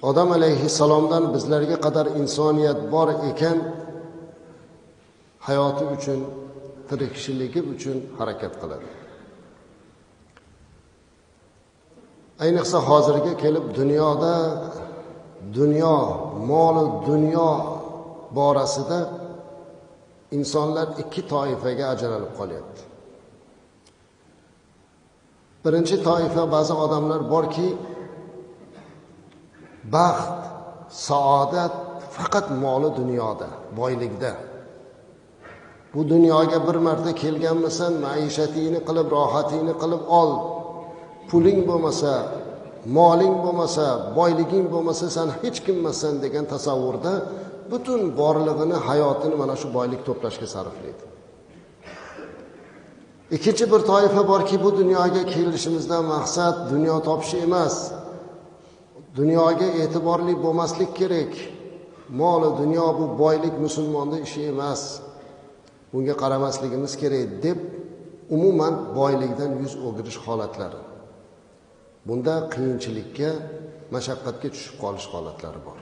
Odam alayhissalomdan bizlarga qadar insoniyat bor ekan, hayoti uchun, tirikchiligi uchun harakat qiladi. Ayniqsa hozirga kelib dunyoda dunyo, mol dunyo borasida insonlar ikki toifaga ajralib qolyapti. Birinchi toifa ba'zi odamlar borki, baxt, saodat faqat moli dunyoda, boylikda. Bu dunyoga bir marta kelganmisan, maishatingni qilib, rohatingni qilib ol. Puling bo'lmasa, moling bo'lmasa, boyliging bo'lmasa, sen hech kimmassan degan tasavvurda butun borlig'ini, hayotini mana shu boylik to'plashga sarflaydi. Ikkinchi bir toifa borki, bu dunyoga kelishimizdan maqsad dunyo topish emas. Dunyoga e'tiborli bo'lmaslik kerak. Mol, dunyo bu boylik musulmonning ishi emas. Bunga qaramasligimiz kerak deb umuman boylikdan yuz o'girish holatlari. Bunda qiyinchilikka, mashaqqatga tushib qolish holatlari bor.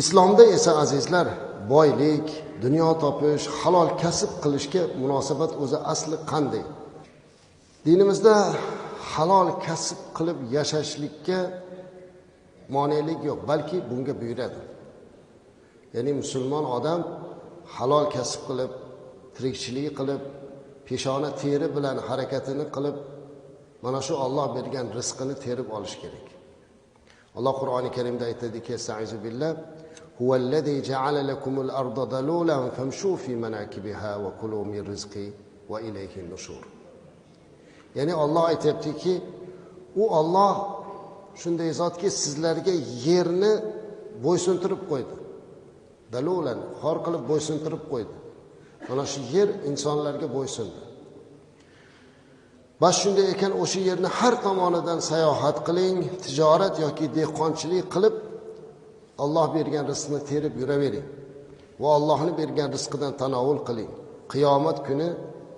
Islomda esa azizlar, boylik, dunyo topish, halol kasb qilishga munosabat o'zi asli qanday? Dinimizda halol kasb qilib yashashlikka monelik yo'q, balki bunga buyuradi. Ya'ni musulmon odam halol kasb qilib, tirikchilik qilib, peshona teri bilan harakatini qilib, mana shu Alloh bergan rizqini terib olish kerak. Alloh Qur'oni Karimda aytadiki, "Estaizu billah, huvallazi ja'ala lakumul arda dalulan famshu fi manakibiha va kulu min rizqi va ilayhi nushur." Ya'ni Alloh aytayaptiki, u Alloh shunday zotki, sizlarga yerni bo'ysuntirib qo'ydi. Dalulan, xor qilib bo'ysuntirib qo'ydi. Mana shu yer insonlarga bo'ysundi. Bas shunday ekan, o'sha yerni har tomonidan sayohat qiling, tijorat yoki dehqonchilik qilib, Alloh bergan rizqni terib yuravering va Allohning bergan rizqidan tanovul qiling. Qiyomat kuni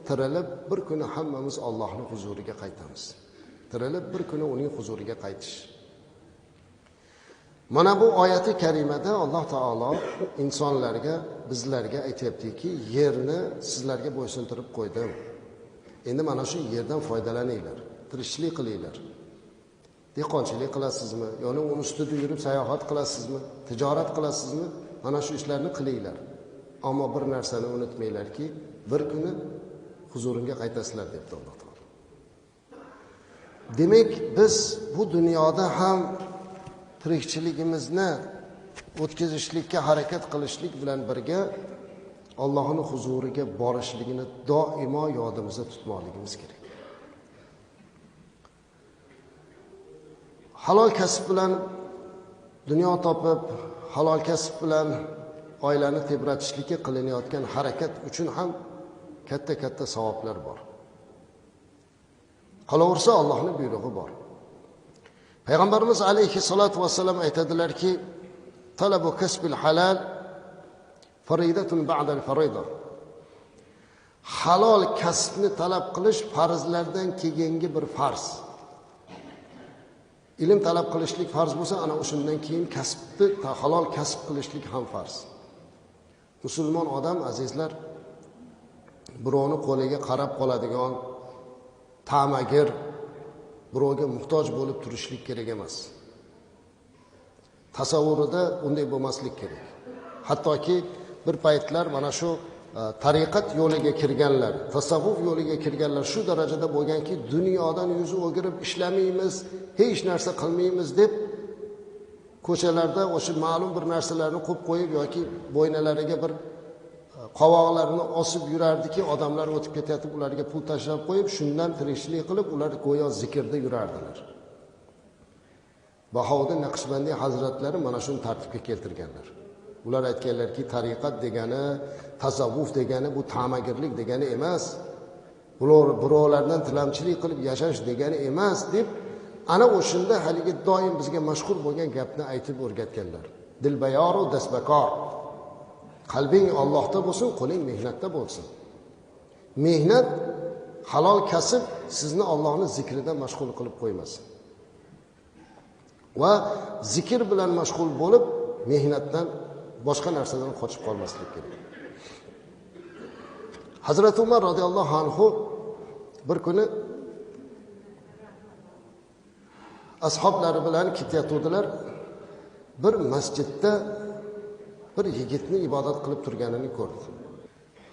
tirilib, bir kuni hammamiz Allohning huzuriga qaytamiz. Tirilib, bir kuni uning huzuriga qaytish. Mana bu oyati karimada Alloh taolo insonlarga, bizlarga aytayaptiki, yerni sizlarga bo'ysuntirib qo'ydim. Endi mana shu yerdan foydalaninglar, tirikchilik qilinglar. Dehqonchilik qilasizmi, yoki uni ustida yurib sayohat qilasizmi, tijorat qilasizmi? Mana shu ishlarni qilinglar. Ammo bir narsani unutmanglarki, bir kuni huzurimga qaytasizlar debdi Alloh taolo. Demak, biz bu dunyoda ham tirikchiligimizni o'tkazishlikka harakat qilishlik bilan birga Allohning huzuriga borishligini doimo yodimizda tutmoqligimiz kerak. Halol kasb bilan dunyo topib, halol kasb bilan oilani tebratishlikka qilinayotgan harakat uchun ham katta-katta savoblar bor. Qolaversa Allohning buyrug'i bor. Payg'ambarimiz alayhisolatu vassalam aytadilarki, talabu kasbil halal faridatun ba'dal farida. Halol kasbni talab qilish farzlardan keyingi bir farz. Ilm talab qilishlik farz bo'lsa, ana o'shandan keyin kasbni, halol kasb qilishlik ham farz. Musulmon odam azizlar, birovni qo'liga qarab qoladigan ta'magir, birovga muhtoj bo'lib turishlik kerak emas. Tasavvurida unday bo'lmaslik kerak. Hattoki bir paytlar mana shu tariqat yo'liga kirganlar, tasavvuf yo'liga kirganlar shu darajada bo'lganki, dunyodan yuzi o'girib ishlamaymiz, hech narsa qilmaymiz deb ko'chalarda o'sha ma'lum bir narsalarni qo'yib qo'yib yoki bo'ynalariga bir qovoqlarini osib yurardiki, odamlar o'tib ketayotib ularga pul tashlab qo'yib, shundan tirikchilik qilib, ular go'yo zikrda yurardilar. Bahovuddin Naqshbandiy hazratlari mana shuni tartibga keltirganlar. Ular aytganlarki, tariqat degani, tasavvuf degani bu ta'magirlik degani emas. Birovlardan tilamchilik qilib yashash degani emas deb ana o'shanda haligi doim bizga mashhur bo'lgan gapni aytib o'rgatganlar. Dilbayoru dasbakor. Qalbing Allohda bo'lsin, qo'ling mehnatda bo'lsin. Mehnat, halol kasb sizni Allohning zikridan mashg'ul qilib qo'ymasin. Va zikr bilan mashg'ul bo'lib, mehnatdan, boshqa narsadan qochib qolmaslik kerak. Hazrati Umar radhiyallohu anhu bir kuni ashablari bilan ketayotgandilar. Bir masjidda bir yigitni ibodat qilib turganini ko'rdi.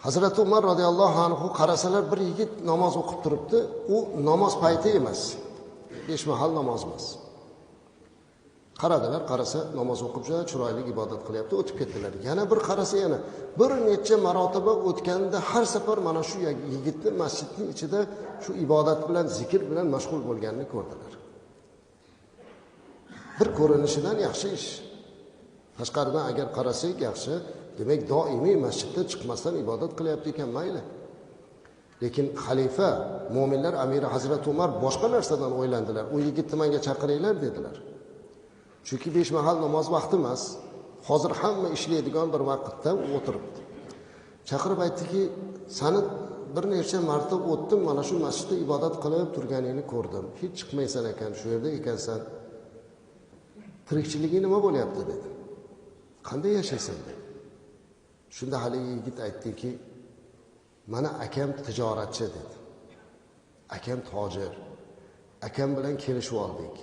Hazrati Umar radhiyallohu anhu qarasalar, bir yigit namoz o'qib turibdi. U namoz payti emas. 5 mahal namoz emas. Qaradilar, qarasa namoz o'qib juda chiroyli ibodat qilyapti, o'tib ketdilar. Yana bir qarasa, yana bir necha marotaba o'tganda har safar mana shu yigitni masjidning ichida shu ibodat bilan, zikr bilan mashg'ul bo'lganini ko'rdilar. Bir ko'rinishidan yaxshi ish. Tashqaridan agar qarasak yaxshi, demak doimiy masjidda chiqmasdan ibodat qilyapti ekan, mayli. Lekin xalifa, mo'minlar amiri Hazrati Umar boshqa narsadan o'ylandilar. U yigitni menga chaqiringlar dedilar. Chunki 5 mahal namoz vaqti emas. Hozir hamma ishlaydigan bir vaqtda u o'tiribdi. Chaqirib aytdiki, seni bir necha marta o'tdim, mana shu masjidda ibodat qilib turganingni ko'rdim. Hech chiqmaysan ekan, shu yerda ekansan. Tirikchiliging nima bo'lyapti dedi. Qanday yashaysan dedi. Shunda haligi yigit aytdiki, mana akam tijoratchi dedi. Akam tojir. Akam bilan kelishib oldik.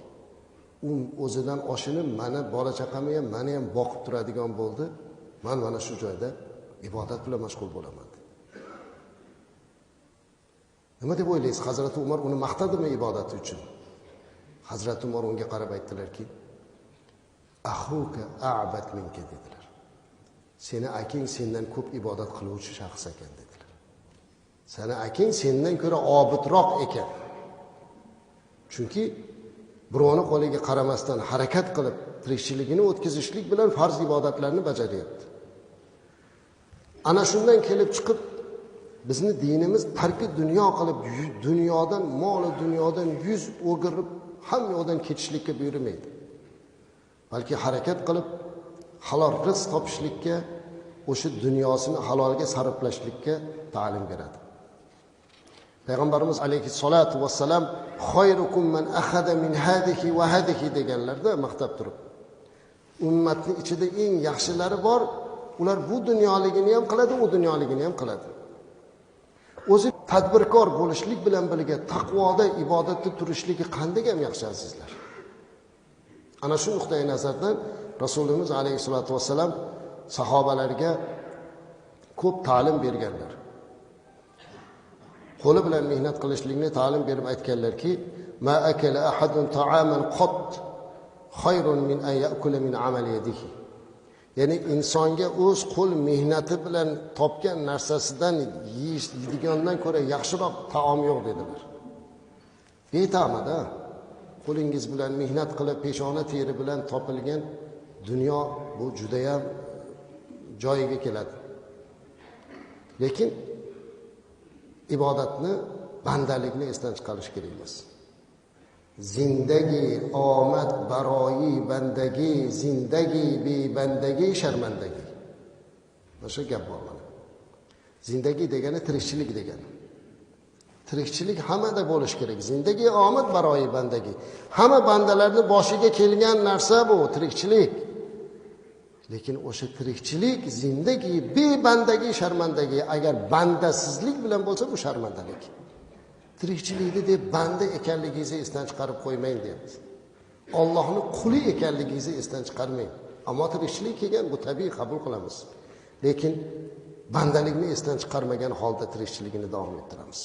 U o'zidan oshini mana bola chaqamni ham, meni ham boqib turadigan bo'ldi. Men mana shu joyda ibodat bilan mashg'ul bo'laman dedi. Nima deb o'ylaysiz? Hazrati Umar uni maqtadimi ibodati uchun? Hazrati Umar unga qarab aytdilarki, "Ahuka a'bat minka" dedilar. Seni aking sendan ko'p ibodat qiluvchi shaxs ekan dedilar. Seni aking sendan ko'ra obidroq ekan. Chunki birovni qo'liga qaramasdan harakat qilib tirikchiligini o'tkazishlik bilan farz ibodatlarni bajaryapti. Ana shundan kelib chiqib bizni dinimiz tarki dunyo qilib, dunyodan, mol dunyodan yuz o'girib, hamma yoqdan ketishlikka buyurmaydi. Balki harakat qilib halol rizq topishlikka, o'sha dunyosini halolga sarflashlikka ta'lim beradi. Payg'ambarimiz alayhissalatu vassalam xayrukum man akhadha min hadhihi va hadhihi deganlarda maqtab turib, ummatning ichida eng yaxshilari bor, ular bu dunyoligini ham qiladi, u dunyoligini ham qiladi. O'zi tadbirkor bo'lishlik bilan birga taqvoda, ibodatda turishligi qanday ham yaxshi azizlar. Ana shu nuqtai nazardan Rasulimiz alayhissalatu vassalam sahobalarga ko'p ta'lim berganlar. Qo'li bilan mehnat qilishlikni ta'lim berib aytganlarki, ma akala ahadun ta'aman qat khayrun min an ya'kula min amali yadihi. Ya'ni insonga o'z qo'l mehnati bilan topgan narsasidan yeyish yeydigandan ko'ra yaxshiroq taom yo'q dedilar. Beta'mada qo'lingiz bilan mehnat qilib, peshona teri bilan topilgan dunyo bu juda ham joyiga keladi. Lekin ibodatni, bandalikni esdan chiqarish kerak emas. Zindagi omad baroyi bandagi, zindagi bebandagi sharmandagi. Mana shu gap bor mana. Zindagi degani tirikchilik degani. Tirikchilik hammada bo'lish kerak. Zindagi omad baroyi bandagi. Hamma bandalarning boshiga kelgan narsa bu tirikchilik. Lekin o'sha tirikchilik zindagi bebandagi sharmandagi, agar bandasizlik bilan bo'lsa bu sharmandalik. Tirikchilikni deb banda ekanligingizni esdan chiqarib qo'ymang deyapti. Allohning quli ekanligingizni esdan chiqarmang. Ammo tirikchilik kelgan, bu tabiiy, qabul qilamiz. Lekin bandalikni esdan chiqarmagan holda tirikchiligini davom ettiramiz.